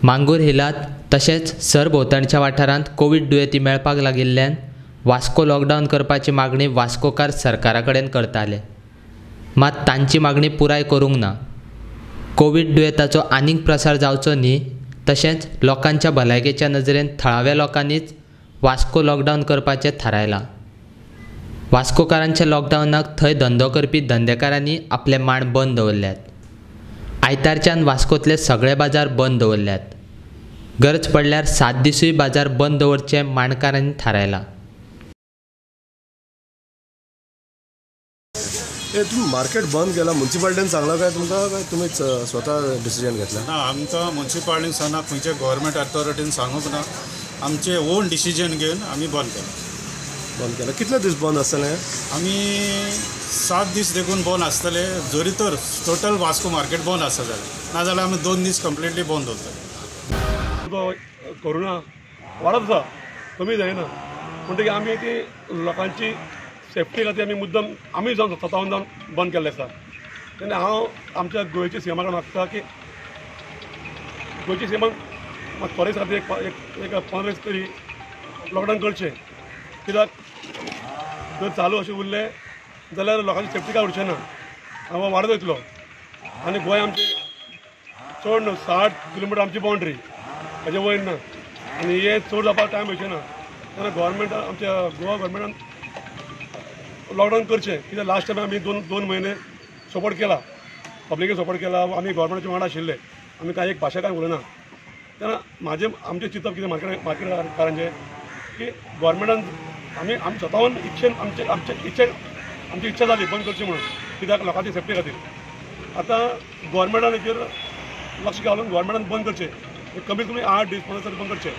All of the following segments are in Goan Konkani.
मांगूर हिलांत तशेंच सरभोंवतणच्या वाठारांत कोवीड दुयेंती मेळपाक लागिल्ल्यान वास्को लॉकडावन करपाची मागणी वास्कोकार सरकारा कडेन करताले. मात तांची मागणी पुराय करूंक ना. कोवीड दुयेंताचो आनीक प्रसार जावचो न्ही तशेंच लोकांच्या भलायकेच्या नजरेन थळाव्या लोकांनीच वास्को लॉकडावन करपाचें थारायलां. वास्कोकारांच्या लॉकडावनाक थंय धंदो करपी धंदेकारांनी आपले मांड बंद दवरल्यात. आयतारच्यान वास्कोतले सगळे बाजार बंद दवरल्यात. गरज पडल्यार 7 दिसूय बाजार बंद दवरचे मांडकारांनी थारायलां. तुम्ही मार्केट बंद केला, म्युन्सिपाल्टीन सांगला काय तुमकां, काय तुमीच स्वतः डिसिजन घेतला? ना, आमकां म्युन्सिपाल्टीन सांगना, खंयच्या गव्हर्मेंट अथॉरिटीन सांगूंक ना, आमचे ओन डिसिजन घेवन आमी बंद केला. बंद केला. कितले दीस बंद आसतले? आमी 7 दीस देखून बंद आसतले, जरी तर टोटल वास्को मार्केट बंद आसा जाल्यार, नाजाल्यार आमी 2 दीस कंप्लिटली बंद दवरतले. कोरोना वाडत आसा, कमी जायना, म्हणटकीर आमी ती लोकांची सेफ्टी खातीर आमी मुद्दम आमी जावन स्वताहून जावन बंद केल्लें आसा. तेन्ना हांव आमच्या गोंयच्या सीएमा कडेन मागता की गोंयच्या सीएमान थोडे दीस खातीर एक 15 दीस तरी लॉकडावन करचें. कित्याक जर चालू अशें उरलें जाल्यार लोकांची सेफ्टी काय उरचें ना, हांव वाडत वयतलो. आनी गोंय आमचें चड न्हू 60 किलोमिटर आमची बाउंड्री, हाजे वयर ना, आनी हें चड जावपाक टायम मेळचें ना. तेन्ना गव्हर्मेंट आमच्या गोवा गव्हर्मेंटान लॉकडावन करचें. कित्याक लास्ट टायम आमी 2 म्हयने सपोर्ट केला, पब्लिकेक सपोर्ट केला, आमी गव्हर्मेंटाचे वांगडा आशिल्ले, आमी कांय एक भाशा कांय उलयना. तेन्ना म्हाजें आमचें चिंतप कितें मार्केटकारांचें की गव्हर्मेंटान आमी आमी स्वताहून इच्छेन आमचे आमचे इच्छे आमची इच्छा जाली बंद करची म्हणून, कित्याक लोकांची सेफ्टी खातीर. आतां गव्हर्मेंटान हेचेर लक्ष घालून गव्हर्मेंटान बंद करचें, कमीत कमी 8 दीस 15 दीस बंद करचें.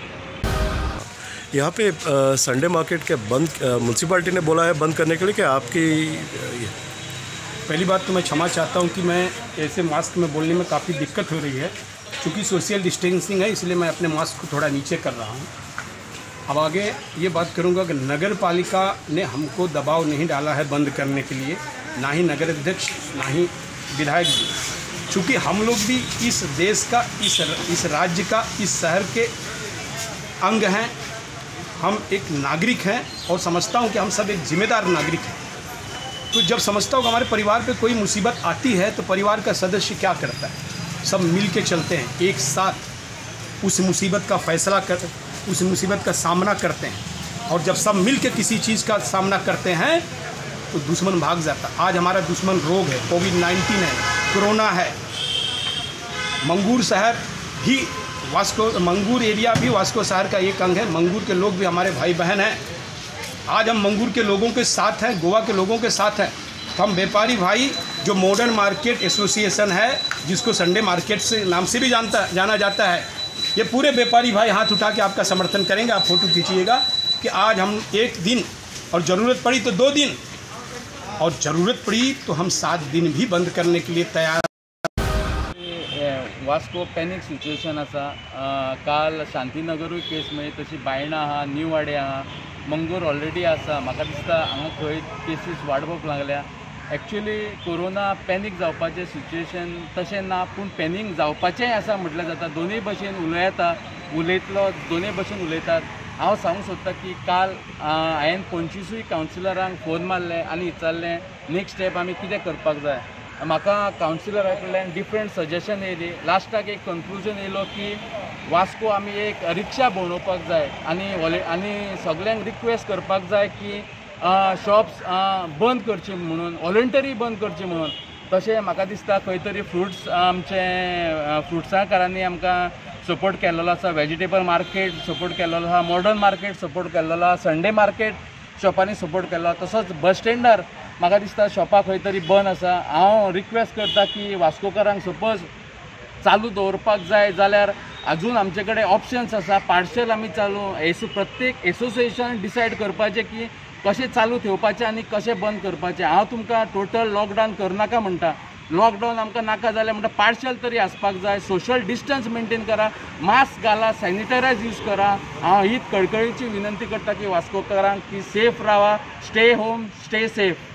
यहाँ पे संडे मार्केट के बंद म्युनिसिपैलिटी ने बोला है बंद करने के लिए, कि आपकी? पहली बात तो मैं क्षमा चाहता हूँ कि मैं ऐसे मास्क में बोलने में काफ़ी दिक्कत हो रही है, क्योंकि सोशल डिस्टेंसिंग है, इसलिए मैं अपने मास्क को थोड़ा नीचे कर रहा हूँ। अब आगे ये बात करूँगा कि नगर पालिका ने हमको दबाव नहीं डाला है बंद करने के लिए, ना ही नगर अध्यक्ष ना ही विधायक जी। चूँकि हम लोग भी इस देश का, इस राज्य का, इस शहर के अंग हैं, हम एक नागरिक हैं और समझता हूँ कि हम सब एक जिम्मेदार नागरिक हैं। तो जब समझता हूँ कि हमारे परिवार पे कोई मुसीबत आती है तो परिवार का सदस्य क्या करता है, सब मिल के चलते हैं, एक साथ उस मुसीबत का फैसला कर, उस मुसीबत का सामना करते हैं। और जब सब मिल के किसी चीज़ का सामना करते हैं तो दुश्मन भाग जाता। आज हमारा दुश्मन रोग है, कोविड-19 है, कोरोना है। मंगूर शहर भी वास्को, मंगूर एरिया भी वास्को शहर का एक अंग है। मंगूर के लोग भी हमारे भाई बहन हैं। आज हम मंगूर के लोगों के साथ हैं, गोवा के लोगों के साथ हैं। तो हम व्यापारी भाई, जो मॉडर्न मार्केट एसोसिएशन है, जिसको संडे मार्केट से नाम से भी जाना जाता है, ये पूरे व्यापारी भाई हाथ उठा के आपका समर्थन करेंगे। आप फ़ोटो खींचिएगा कि आज हम 1 दिन, और ज़रूरत पड़ी तो 2 दिन, और ज़रूरत पड़ी तो हम 7 दिन भी बंद करने के लिए तैयार। वास्को पॅनीक सिच्युएशन आसा. काल शांतीनगरूय केस मेळ्ळी, तशी बायणा आहा, न्यू वाडे आहा, मंगूर ऑलरेडी आसा. म्हाका दिसता हांगा खंय केसीस वाडोवपाक लागल्या. एक्चुअली कोरोना पॅनीक जावपाचें सिच्युएशन तशें ना, पूण पॅनीक जावपाचेंय आसा म्हटल्यार जाता. दोनूय भशेन उलयता, उलयतलो दोनूय भशेन उलयतात. हांव सांगूंक सोदतां की काल हांवें 25 कावन्सिलरांक फोन मारले आनी विचारलें नेक्स्ट स्टेप आमी कितें करपाक जाय. म्हाका कावन्सिलरा कडल्यान डिफरंट सजेशन येयली. लास्टाक एक कन्क्लुजन येयलो की वास्को आमी एक रिक्षा भोंवडोवपाक जाय आनी आनी सगल्यांक रिक्वेस्ट करपाक जाय की शॉप्स बंद करची म्हणून, वॉलंटरी बंद करची म्हणून. तशें म्हाका दिसता खंय तरी फ्रुट्स आमचे फ्रुट्साकारांनी आमकां सपोर्ट केल्लो आसा, वेजिटेबल मार्केट सपोर्ट केल्लो आसा, मॉडर्न मार्केट सपोर्ट केल्लो आसा, संडे मार्केट शॉपांनी सपोर्ट केल्लो आसा. तसोच बस स्टँडार म्हाका दिसता शॉपां खंय तरी बंद आसा. हांव रिक्वेस्ट करता की वास्कोकारांक सपोज चालू दवरपाक जाय जाल्यार अजून आमचे कडेन ऑप्शन्स आसा. पार्शल आमी चालू प्रत्येक एसोसिएशन डिसायड करपाचें की कशें चालू ठेवपाचें आनी कशें बंद करपाचें. हांव तुमकां टोटल लॉकडावन करनाका म्हणटा, लॉकडावन आमकां नाका जाल्यार म्हणटा पार्शल तरी आसपाक जाय. सोशल डिस्टन्स मेंटेन करा, मास्क घाला, सॅनिटायझर यूज करा. हांव हीच कळकळीची विनंती करता की वास्कोकारांक की सेफ रावा, स्टे होम, स्टे सेफ.